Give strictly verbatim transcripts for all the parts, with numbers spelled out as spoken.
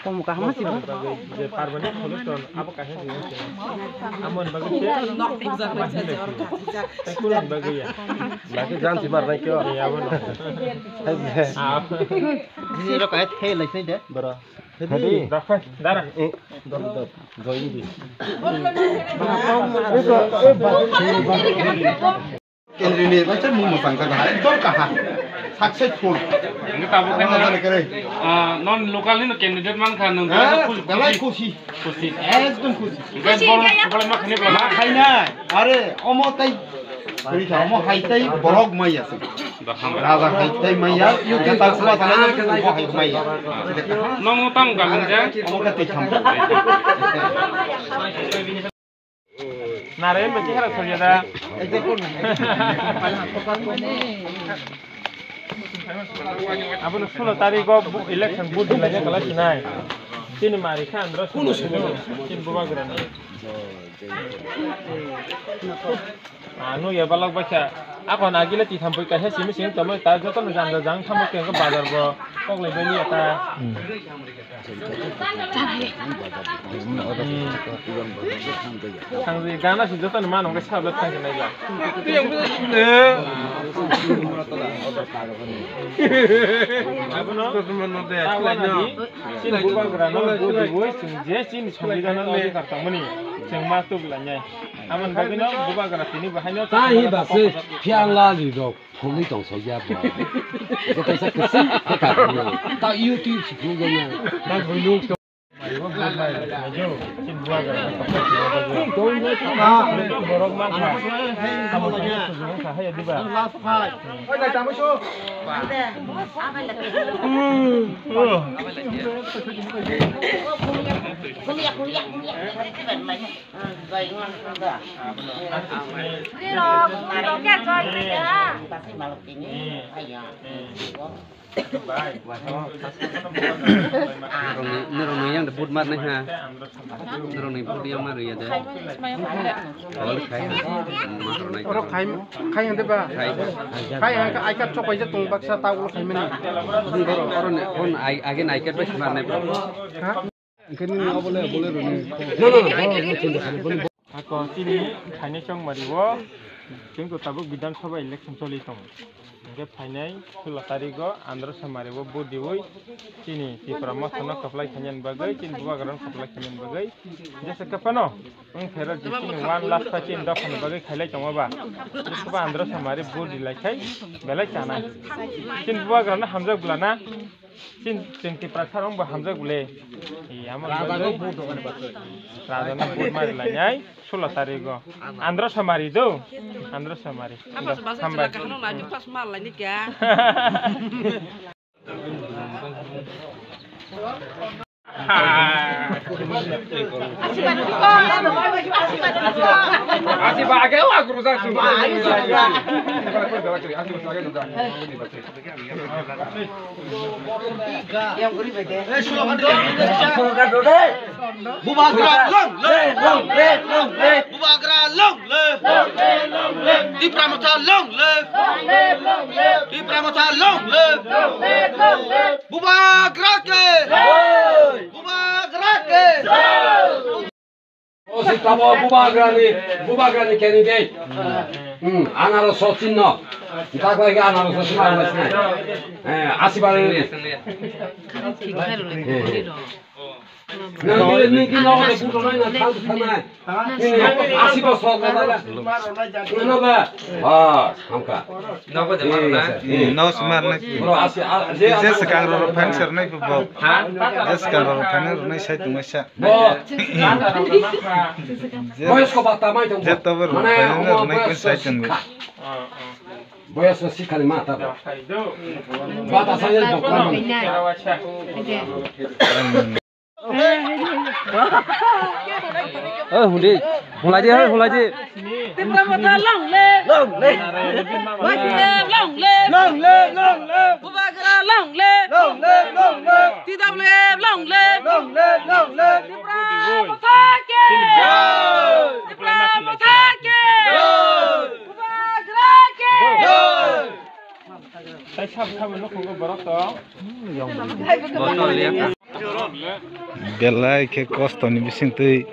Komo kaham si. Je permanent solution abo kaisa se. Amon bagwi se. Tei kulon bagwi ya. Lagi jan si mar nai kyo. Ya, abo no. Jini ro kahai thei lai sai de. Bro. Hadi. Dara. Eh, dor, dor. Join di. Kendrini bacha mung mwsang jaga hai, ekdom kaham, successful. Hingke tabuk khe, ah, non local ni candidate man kha, nung belai khe khushi. Khushi. Khushi. Ekdom khushi. Hingke borok, borok ma khani borok ma khaina. Are, omo tai, kori kha, omo hai tai borok maya se. Raja hai tai maya, hingke ta sua sala ni omo hai maya. Nong tang kami je. Omo khe twi tham. Nare, beti hara soria da. Abono sulo tarigo election vote dilai kala sinai. Chini mari kha andro sulo. Chini bubagra ni. Anu ya balok bacha. Ako nagile ti thampui kaisa simi sing tamo ta joto no jang jang thamo khe bazar bo koklai bani ata. Thangwi gana si joto ni mano khe sabla thangwi nai ba. Abono tawana di chini bubagra no budi boi chwng je chini songbidhan no adhikar tongmani chwng ma tuk lanya. Amon bagwi no bubagra tini bahai no ta hi ba se phiang la ri rok. Phunui tong sokya bo. Joto sa kwswng khe ka phunui. Ta YouTube si phunui gana. Borok man kha. Tamo tamo sujung kha haya diba. Nirokni, nirokni yang de vote mar nai ha. Nirokni vote yang mar ya de. Oro khai, khai hande ba. Khai. Khai hande ai ka chok bai je tong baksa ta ulo khai mani. Oro, oro ne, on ai, again ai ka bai mar nai ba. Ha? Hingke nini obo le, obo le rwni. No, no, no, no, no, no, no, no. Ako chini phainai chongmari o, chwng to tabuk Bidhan Sabha election choli tongo. Hingke phainai sulo tarigo Andhra Samari o vote diwi chini Tipra Motha no kwplai khainani bagwi, chini bubagra no kwplai khainani bagwi. Jesa kwphano wng phero je chini one last pa chini dophani bagwi khailai tongo ba. Bwswkba Andhra Samari vote dilai khai belai chanai. Chini bubagra no hamjak bwlana. Chin, chwng Tiprasa rok bo hamjak bole. Raja no vote mari lainai sulo tarigo. Andhra Samari do. Andhra Samari. Hambai. Bubagra long live! Long live, long live, long live! Bubagra long live! Long live, long live! Tipra Motha long live! Long live, long live! Tipra Motha long live! Long live, long live! Bubagra ke! Jai! Bubagra ke! Jai! O si tamo bubagrani, bubagrani candidate. Hmm, anaros o chinno. Dakwai ke anaros o sima anaros nai. Eh, asibar ni. Eh. Nang ni, ni ki no ko buto nai na thang thang nai. Ni ni asibar so ka dala. Ni no ba. Ah, hamka. Nogo de maro na? Hmm, no smart na. Bro, asi, a, je, je swkang rok phan ser nai bo. Ha? Je swkang rok phan rok nai sai tong sa. Bo. Je, boyos ko bata mai tong. Je to bo rok phan rok nai ko sai tong. Boyos ko sikha ni mata. Bata sai tong. Eh, hundi. Hulai di, hai, hulai di. Tipra Motha long live! Long live! Y T F long live! Long live, long live! Bubagra long live! Long live, long live! T W F long live! Long live, long live! Tipra Motha ki jai! Tipra Motha ki jai! Bubagra ki jai! Tai sab sab no khungo borok to. Belai khe kostoni bisingtwi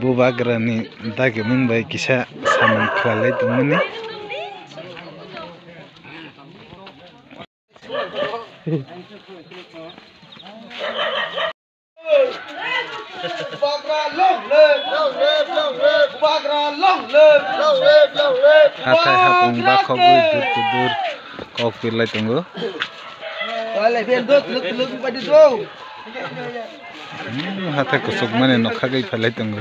bubagrani dagimung bai kisa samung khlailai tongmani. Hathai hapung bakhogwi dur kudur kok pirlai tongo. Hmm, hathai kuchukmani nokha gwi phailai tongo.